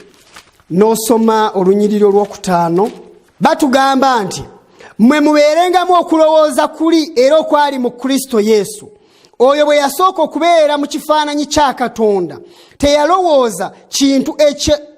n'osoma olunyiriri olwokutaano, batugamba nti mmwe mubeerengamu okulowooza kuli era okwali mu Kristo Yesu. Oyo bwe yasooka okubeera mu kifaananyi kya Katonda, teyalowooza kintu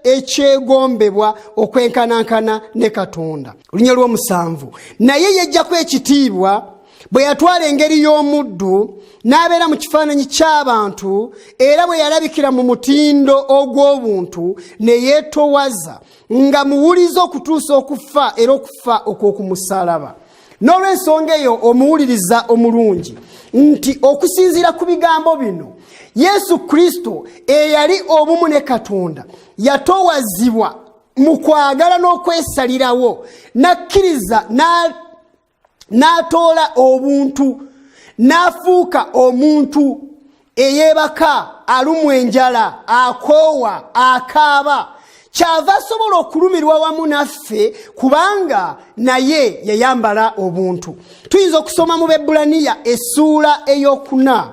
ekyegombebwa okwenkanankana ne Katonda. Olunya lw'omusanvu, naye yejjako ekitiibwa bwe yatwala engeri y'omuddu n'abeera mu kifaananyi ky'abantu, era bwe yalabikira mu mutindo ogw'obuntu ne yeetowaza nga muwuliza okutuusa okufa, era okufa okw'okumusalaba. N'olw'ensonga eyo omuwuliriza omulungi nti okusinziira ku bigambo bino, Yesu Kristo eyali obumu ne Katonda yatowazibwa mu kwagala n'okwesalirawo, n'akkiriza n'atoola obuntu, n'afuuka omuntu eyeebaka, alumwa enjala, akoowa, akaaba. Kyava asobola okulumirwa wamu naffe kubanga naye yayambala obuntu. Tuyinza okusoma mu Bebbulaniya essuula ey'okuna,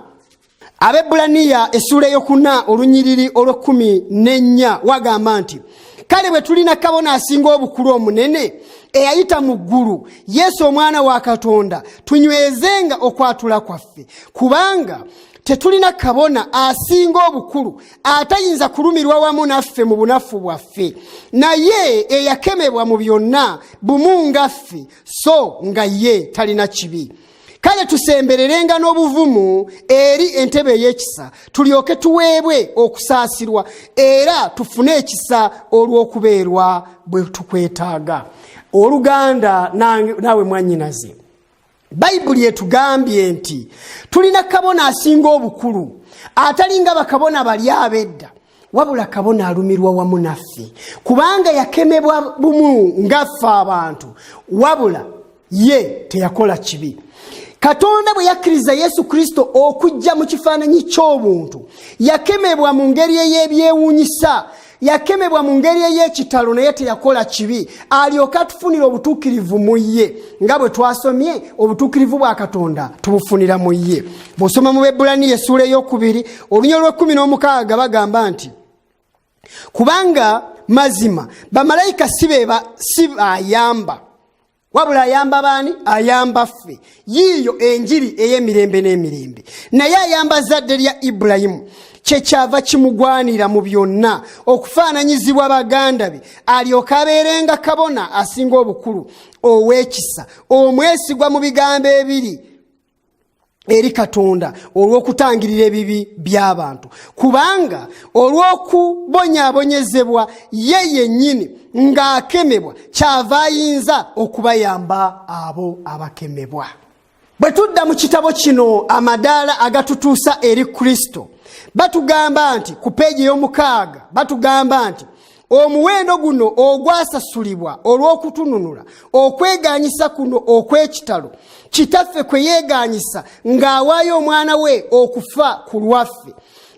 Abebbulaniya essuula ey'okuna olunyiriri olw'ekkumi n'ennya, wagamba nti kale bwe tulina kabona asinga obukulu omunene eyayita mu ggulu, Yesu omwana wa Katonda, tunywezenga okwatula kwaffe, kubanga tetulina kabona asinga obukulu atayinza kulumirwa wamu naffe mu bunafu bwaffe, naye eyakemebwa mu byonna bumu nga ffe, so nga ye talina kibi. Kale tusembererenga n'obuvumu eri entebe ey'ekisa, tulyoke tuweebwe okusaasirwa era tufune ekisa olw'okubeerwa bwe tukwetaaga. Oluganda naawe mwannyinaze, Bayibuli etugambye nti tulina kabona asinga obukulu atalinga bakabona bali ab'edda, wabula kabona alumirwa wamu naffe, kubanga yakemebwa bumu ngaffe abantu, wabula ye teyakola kibi. Katonda bwe yakkiriza Yesu Kristo okujja mu kifaananyi ky'obuntu, yakemebwa mu ngeri ey'ebyewuunyisa, yakemebwa mu ngeri ey'ekitalo, naye teyakola kibi, alyoke atufunire obutuukirivu mu ye. Nga bwe twasomye, obutuukirivu bwa Katonda tubufunira mu ye. Bw'osoma mu Bebbulaniya essuula ey'okubiri olunya olw'ekkumi n'omukaaga, bagamba nti kubanga mazima bamalayika si bayamba, wabula ayamba baani? Ayamba ffe. Yiiyo enjiri ey'emirembe n'emirembe, naye ayamba zadde lya Ibulayimu. Kyekyava kimugwanira mu byonna okufaananyizibwa baganda be, alyoke abeerenga kabona asinga obukulu ow'ekisa, omwesigwa mu bigambo ebiri eri Katonda olw'okutangirira ebibi by'abantu, kubanga olw'okubonyaabonyezebwa ye yennyini ng'akemebwa, kyava ayinza okubayamba abo abakemebwa. Bwe tudda mu kitabo kino Amadaala Agatutuusa eri Kristo, batugamba nti ku peegi ey'omukaaga batugamba nti omuwendo guno ogwasasulibwa olw'okutununula, okweganyisa kuno okw'ekitalo Kitaffe kwe yeeganyisa ng'awaayo omwana we okufa ku lwaffe,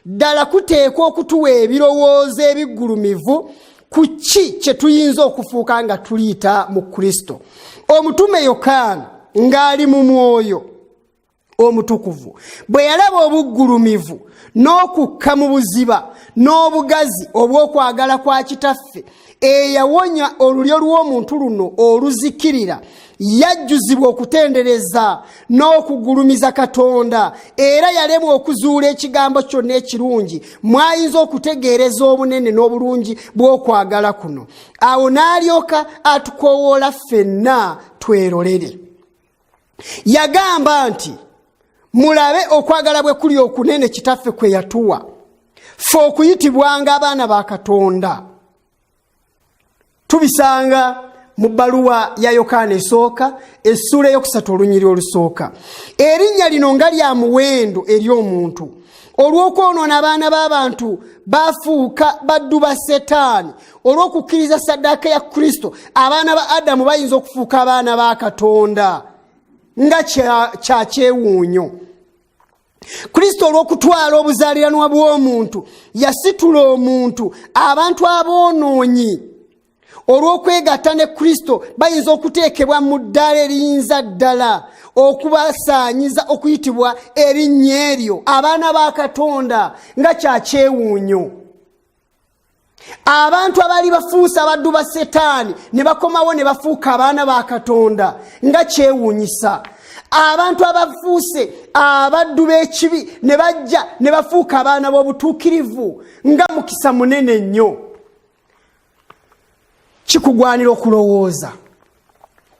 ddala kuteekwa okutuwa ebirowoozo ebiggulumivu ku ki kye tuyinza okufuuka nga tuliyita mu Kristo. Omutume Yokaana ng'ali mu mwoyo omutukuvu bwe yalaba obuggulumivu n'okukka mu buziba n'obugazi obw'okwagala kwa Kitaffe Eyawonya olulyo lw'omuntu luno oluzikirira yajjuzibwa okutendereza n'okugulumiza Katonda, era yalemwa okuzuula ekigambo kyonna ekirungi mwayinza okutegeereza obunene n'obulungi bw'okwagala kuno. Awo n'alyoka atukowoola ffenna twerolere. Yagamba nti, Mulabe okwagala bwe kuli okunene Kitaffe kwe yatuwa ffe okuyitibwanga abaana ba Katonda. Tubisanga mu bbaluwa ya Yokaana esooka, essuula eyokusatu, olunyiri olusooka. Erinnya lino nga lya muwendo eri omuntu! Olw'okwonoona, abaana b'abantu bafuuka baddu ba Setaani. Olw'okukkiriza saddaaka ya Kristo, abaana ba Adamu bayinza okufuuka abaana ba Katonda. Nga kya kyewuunyo! Kristo olw'okutwala obuzaaliranwa bw'omuntu yasitula omuntu. Abantu aboonoonyi olw'okwegatta ne Kristo bayinza okuteekebwa mu ddaala eriyinza ddala okubasaanyiza okuyitibwa erinnya eryo, abaana ba Katonda. Nga kyakyewuunyo! Abantu abaali bafuuse abaddu ba Setaani ne bakomawo ne bafuuka abaana ba Katonda. Nga kyewuunyisa! Abantu abafuuse abaddu b'ekibi ne bajja ne bafuuka abaana b'obutuukirivu. Nga mukisa munene nnyo! Kikugwanira okulowooza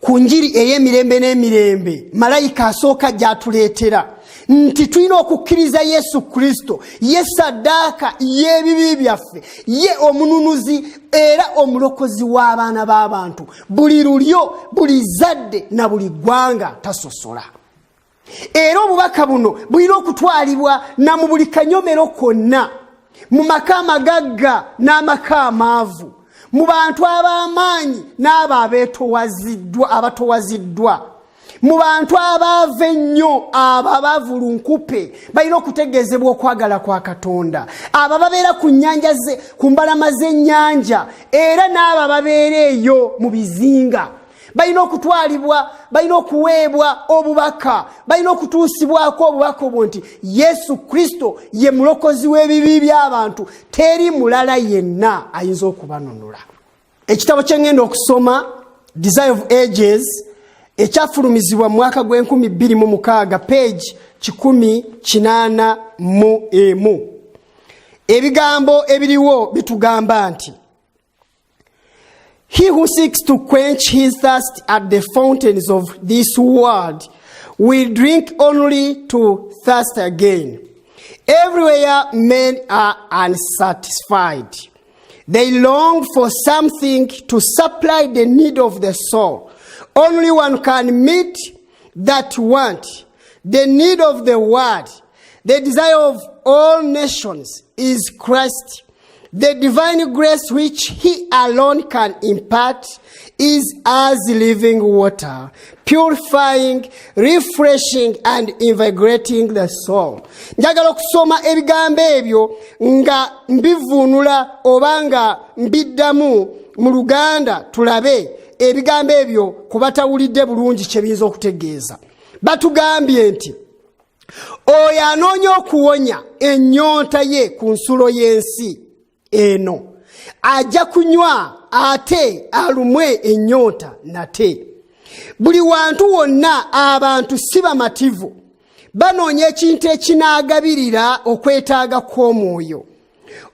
ku njiri ey'emirembe n'emirembe malayika asooka gy'atuleetera nti tulina okukkiriza Yesu Kristo ye saddaaka y'ebibi byaffe, ye omununuzi era omulokozi w'abaana b'abantu, buli lulyo, buli zadde na buli ggwanga, tasosola. Era obubaka buno bulina okutwalibwa na mu buli kanyomero konna, mu maka amagagga n'amaka amaavu, mu bantu ab'amaanyi n'abo abeetowaziddwa, abatowaziddwa, mu bantu abaava ennyo, abo abaavu lunkupe balina okutegeezebwa okwagala kwa Katonda, abo ababeera ku nnyanja ze, ku mbalama z'ennyanja, era n'abo ababeera eyo mu bizinga balina okutwalibwa, balina okuweebwa obubaka, balina okutuusibwako obubaka obwo nti Yesu Kristo ye mulokozi w'ebibi by'abantu, teri mulala yenna ayinza okubanunula. Ekitabo kyengenda okusoma, Desire of Ages, ekyafulumizibwa mu mwaka gw'e2006, page 181, ebigambo ebiriwo bitugamba nti, "He who seeks to quench his thirst at the fountains of this world will drink only to thirst again. Everywhere men are unsatisfied. They long for something to supply the need of the soul. Only one can meet that want. The need of the world, the desire of all nations, is Christ. The divine grace which he alone can impart is as living water, purifying, refreshing and invigorating the soul." Njagala okusoma ebigambo ebyo nga mbivuunula oba nga mbiddamu mu Luganda, tulabe ebigambo ebyo ku batawulidde bulungi kye biyinza okutegeeza. Batugambye nti oyo anoonya okuwonya ennyonta ye ku nsulo y'ensi eno ajja kunywa ate alumwe ennyonta nate. Buli wantu wonna abantu si bamativu, banoonya ekintu ekinaagabirira okwetaaga kw'omwoyo.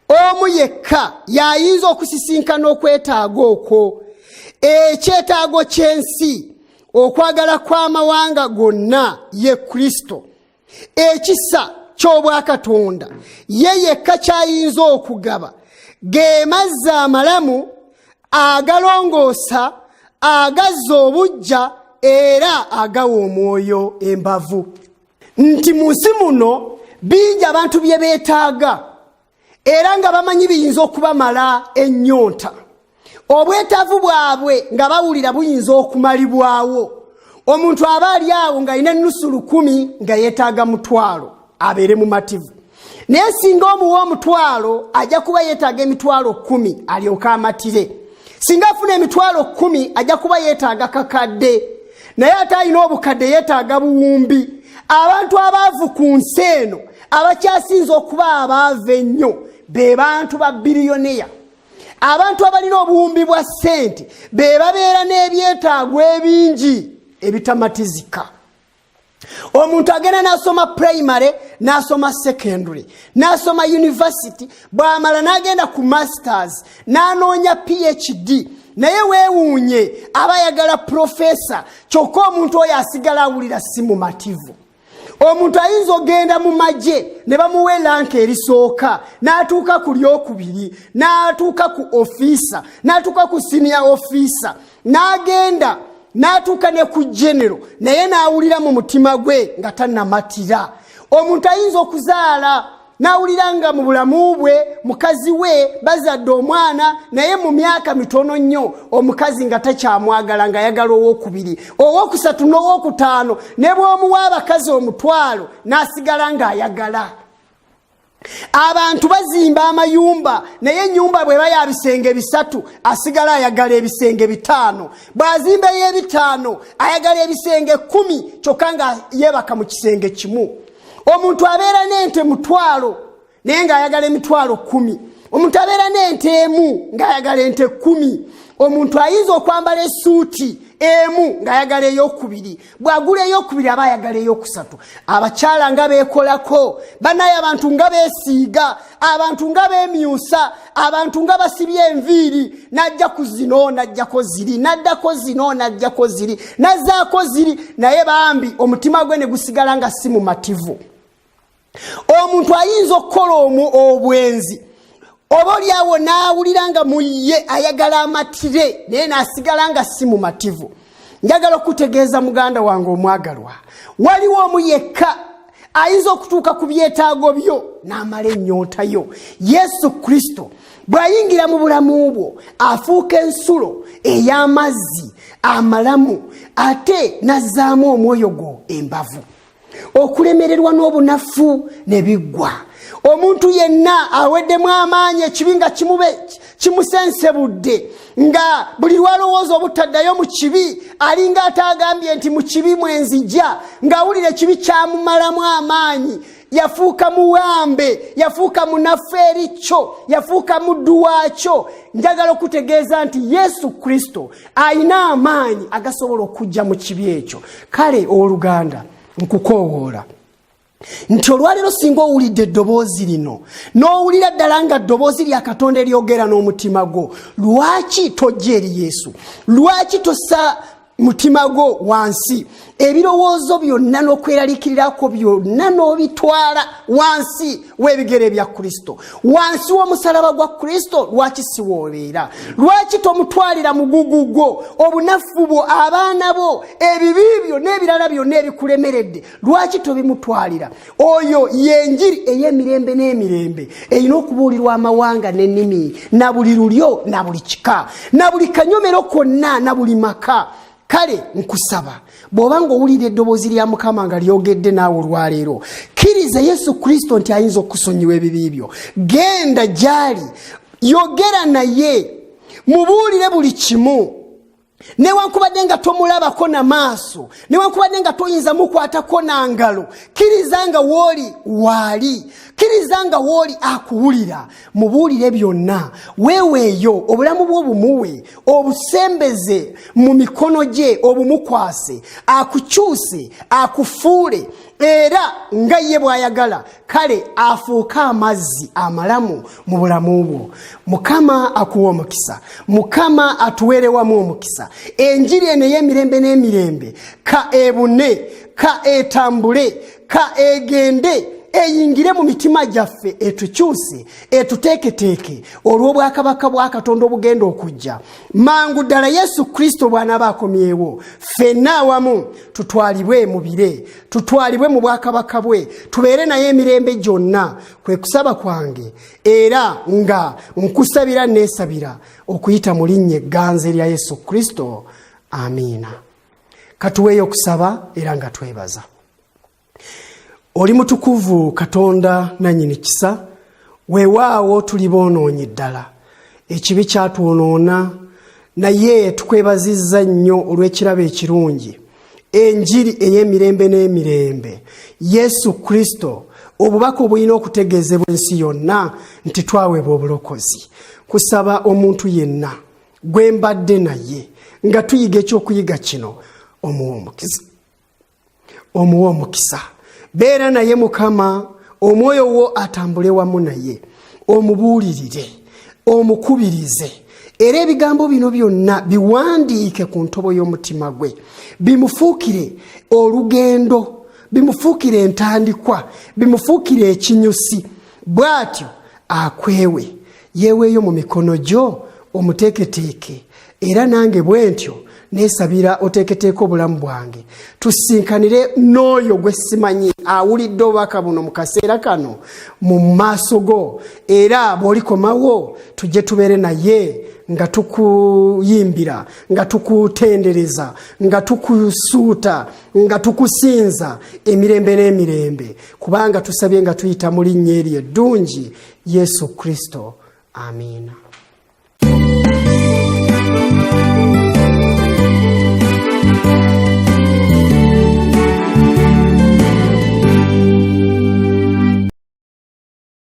Omu yekka y'ayinza okusisinkana okwetaaga okwo. Ekyetaago ky'ensi, okwagala kw'amawanga gonna, ye Kristo. Ekisa ky'obwakatonda ye yekka kyayinza okugaba ge mazzi amalamu agalongoosa, agazza obujja era agawa omwoyo embavu. Nti mu nsi muno bingi abantu bye beetaaga era nga bamanyi biyinza okubamala ennyonta. Obwetaavu bwabwe nga bawulira buyinza okumalibwawo. Omuntu aba ali awo ng'alina ennusu 1000 nga yeetaaga 500 abeere mumativu, naye singa omuwa 500, ajja kuba yeetaaga emitwalo 10 alyoke amatire. Singa afuna emitwalo 10, ajja kuba yeetaaga kakadde, naye ate alina obukadde, yeetaaga buwumbi. Abantu abaavu ku nsi eno, abakyasinza okuba abaavu ennyo, be bantu ba billionaire. Abantu abalina obuwumbi bwa ssente be babeera n'ebyetaago ebingi ebitamatizika. Omuntu agenda n'asoma primary, n'asoma secondary, n'asoma university, bw'amala n'agenda ku masters, n'anoonya PhD, naye weewuunye aba ayagala profesa, kyokka omuntu oyo asigala awulira si mumativu. Omuntu ayinza ogenda mu magye ne bamuwa eranka erisooka, n'atuuka ku lyokubiri, n'atuuka ku ofiisa, n'atuuka ku senior officer, n'agenda n'atuuka ne ku genero, naye n'awulira mu mutima gwe nga tannamatira. Omuntu ayinza okuzaala n'awulira nga mu bulamu bwe mukazi we bazadde omwana, naye mu myaka mitono nnyo omukazi nga takyamwagala, ng'ayagala owokubiri, owokusatu n'owokutaano, ne bw'omuwa abakazi 10,000 n'asigala ng'ayagala. Abantu bazimba amayumba, naye ennyumba bweba ya bisenge 3, asigala ayagala ebisenge 5. Bw'azimba ey'ebitaano, ayagala ebisenge 10, kyokka nga yeebaka mu kisenge kimu. Omuntu abeera n'ente 10,000, naye ng'ayagala 100,000. Omuntu abeera n'ente emu, ng'ayagala ente 10. Omuntu ayinza okwambala essuuti emu, ng'ayagala eyokubiri. Bw'agula eyokubiri, aba ayagala eyokusatu. Abakyala nga beekolako banaye, abantu nga beesiiga, abantu nga beemyusa, abantu nga basibye enviiri, n'ajja ku zino n'ajjako ziri, n'addako zino n'ajjako ziri, n'azzaako ziri, naye bambi omutima gwe ne gusigala nga si mumativu. Omuntu ayinza okukola obwenzi, oba oliawo n'awulira nga mu ye ayagala amatire, naye n'asigala nga si mumativu. Njagala okutegeeza, muganda wange omwagalwa, waliwo omu yekka ayinza okutuuka ku byetaago byo n'amala ennyonta yo. Yesu Kristo bw'ayingira mu bulamu bwo, afuuka ensulo ey'amazzi amalamu, ate n'azzaamu omwoyo gwo embavu, okulemererwa n'obunafu ne biggwa. Omuntu yenna aweddemu amaanyi, ekibi nga kimusensebudde, nga buli lwalowooza obutaddayo mu kibi alinga ataagambye nti mu kibi mwenzija, ng'awulira ekibi kyamumalamu amaanyi, yafuuka muwambe, yafuuka munafu eri kyo, yafuuka muddu waakyo, njagala okutegeeza nti Yesu Kristo ayina amaanyi agasobola okujja mu kibi ekyo. Kale owooluganda, nkukoowoola nti olwaleero singa owulidde eddoboozi lino, n'owulira ddala nga ddoboozi lya Katonda eryogera n'omutima gwo, lwaki tojja eri Yesu? Lwaki tossa mutima gwo wansi, ebirowoozo byonna n'okweraliikirirako byonna n'obitwala wansi w'ebigere bya Kristo, wansi w'omusalaba gwa Kristo? Lwaki siwoobeera? Lwaki tomutwalira mugugu gwo, obunafu bwo, abaana bo, ebibi byo n'ebirala byonna ebikulemeredde? Lwaki tobimutwalira? Oyo yenjiri ey'emirembe n'emirembe erina okubuulirwa amawanga n'ennimi na buli lulyo na buli kika na buli kanyomero konna na buli maka. Kale nkusaba, bw'oba ng'owulira eddoboozi lya Mukama nga lyogedde naawe olwaleero, kkiriza Yesu Kristo nti ayinza okukusonyiwa ebibi byo. Genda gy'ali, yogera naye, mubuulire buli kimu, newankubadde nga tomulabako na maaso, newankubadde nga toyinza mukwatako na ngalo. Kkiriza nga wooli waali, kkiriza nga wooli akuwulira. Mubuulire byonna, weeweeyo obulamu bwo, bumuwe, obusembeze mu mikono gye, obumukwase, akukyuse, akufuule era nga ye bw'ayagala. Kale afuuke amazzi amalamu mu bulamu bwo. Mukama akuwa omukisa, Mukama atuweerewamu omukisa. Enjiri eno ey'emirembe n'emirembe ka ebune, ka etambule, ka egende eyingire mu mitima gyaffe, etukyuse, etuteeketeeke olw'obwakabaka bwa Katonda obugenda okujja mangu ddala. Yesu Kristo bw'anaaba akomyewo, ffenna awamu tutwalibwe mu bire, tutwalibwe mu bwakabaka bwe, tubeere naye emirembe gyonna. Kwe kusaba kwange, era nga nkusabira, neesabira okuyita mu linnya egganze lya Yesu Kristo. Amiina. Katuweeyo okusaba era nga twebaza. Oli mutukuvu Katonda nanyini kisa, weewaawo tuli boonoonyi ddala, ekibi kyatwonoona, naye tukwebazizza nnyo olw'ekirabo ekirungi, enjiri ey'emirembe n'emirembe, Yesu Kristo, obubaka obulina okutegeezebwa ensi yonna nti twaweebwa obulokozi. Kusaba omuntu yenna gwe mbadde naye nga tuyiga ekyokuyiga kino, omuwa omukisa, omuwa omukisa. Beera naye Mukama, omwoyo wo atambule wamu naye, omubuulirire, omukubirize, era ebigambo bino byonna biwandiike ku ntobo y'omutima gwe, bimufuukire olugendo, bimufuukire entandikwa, bimufuukire ekinyusi, bw'atyo akwewe yeweeyo mu mikono gyo, omuteeketeeke. Era nange bwe ntyo neesabira oteeketeeke obulamu bwange, tusinkanire n'oyo gwe simanyi awulidde obubaka buno mu kaseera kano mu maaso go, era bw'olikomawo tujje tubeere naye nga tukuyimbira, nga tukutendereza, nga tukusuuta, nga tukusinza emirembe n'emirembe, kubanga tusabye nga tuyita mu linnya eryo eddungi, Yesu Kristo. Amiina.